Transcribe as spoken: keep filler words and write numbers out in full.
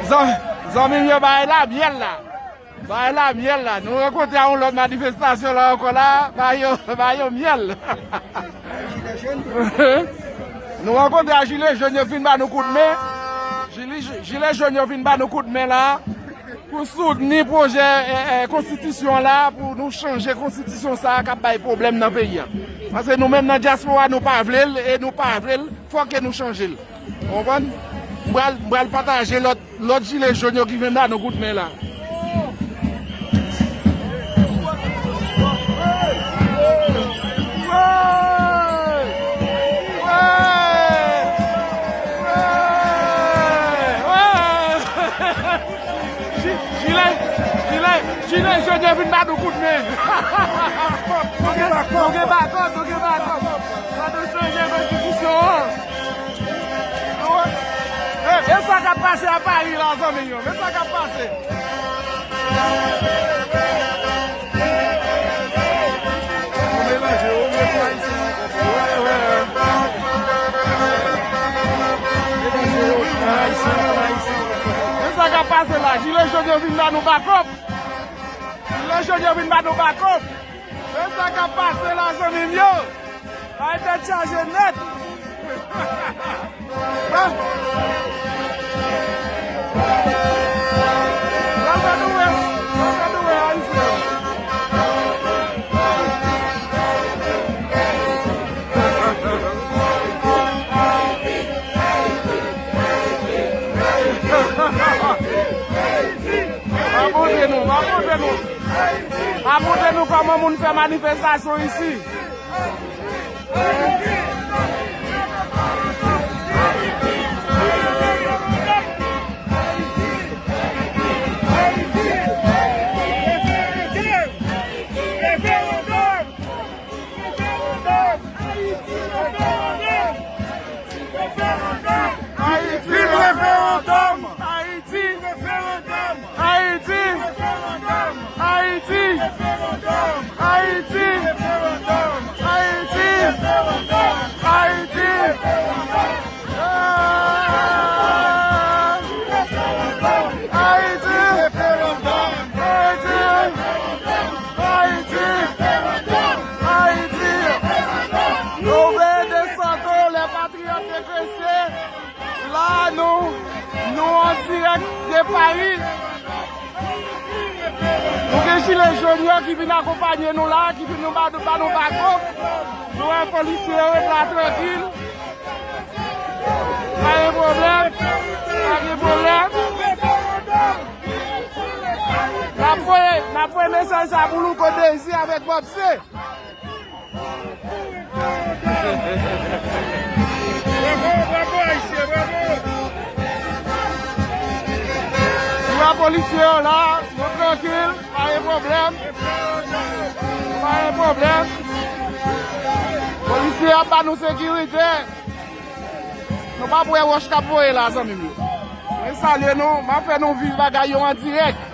Zan- Zanmi m yo, bagay la myèl la. Bagay la myèl la. Nou rankontre a yon lòt manifestasyon la ankò la. Bagay yo, bagay yo myèl. Nou rankontre a jile jòn yo vin ba nou kout men. Jile, jile jòn yo vin ba nou kout men la. Pou soutni pwojè eh, eh, konstitisyon la, pou nou chanje konstitisyon sa a k ap bay pwoblèm nan peyi a. Paske nou menm nan dyaspora, nou pa vle l e nou pa vle l, fòk ke nou chanje l. Ou konprann? M pral, m pral pataje lòt, lòt jile jòn yo ki vin ba nou kout men la. Jile, jile, jile jòn yo vin ba nou kout men. Nou gen bakòp, nou gen bakòp, nou gen bakòp. Fò nou chanje konstitisyon an. E, e sa k ap pase a Pari la, zanmi yo? E sa k ap pase? Ou melanje, ou mete Ayisyen ankò. Wè, wè, wè. Melanje yo, Ayisyen ankò, Ayisyen ankò. E sa k ap pase la? Jile jòn yo vin ba nou bakòp. Jile jòn yo vin ba nou bakòp. E sa k ap pase la, zanmi m yo? Ay, tèt chaje nèt. Ah. Sa fè nou wè, sa fè nou wè, Ayisyen. M ap montre nou, m ap montre nou. M ap montre nou kòman moun fè manifestasyon isi. Ayiti! Viv referandòm! Ayiti! Viv referandòm! Ayiti! Viv referandòm! Ayiti! Viv referandòm! Ayiti! Viv referandòm! Ayiti! Viv referandòm! Ayiti! Viv referandòm! Ah! Ayiti! Ayiti! Ayiti! Ayiti! Ayiti! Yo veye Desanto, lè patriyòt de Gresye. La, nou, nou an dirèk de Pari. Nou gen jile jòn yo ki vin akonpanye nou la, ki vin nou ba, ba nou bakòp. Nou wè polisye yo ret la trankil. Pa gen pwoblèm. Pa gen pwoblèm. N ap voye, n ap voye mesaj sa pou Louko Dezi avèk Bob C. Bravo, bravo, Ayisyen, bravo. Nou wè polisye yo la, nou trankil, pa gen pwoblèm. Pa gen pwoblèm. Polisye ap ba nou sekirite. Nou p ap wè wòch k ap voye la, zanmi m yo. Mwen salye nou, m ap fè nou viv bagay yo an dirèk.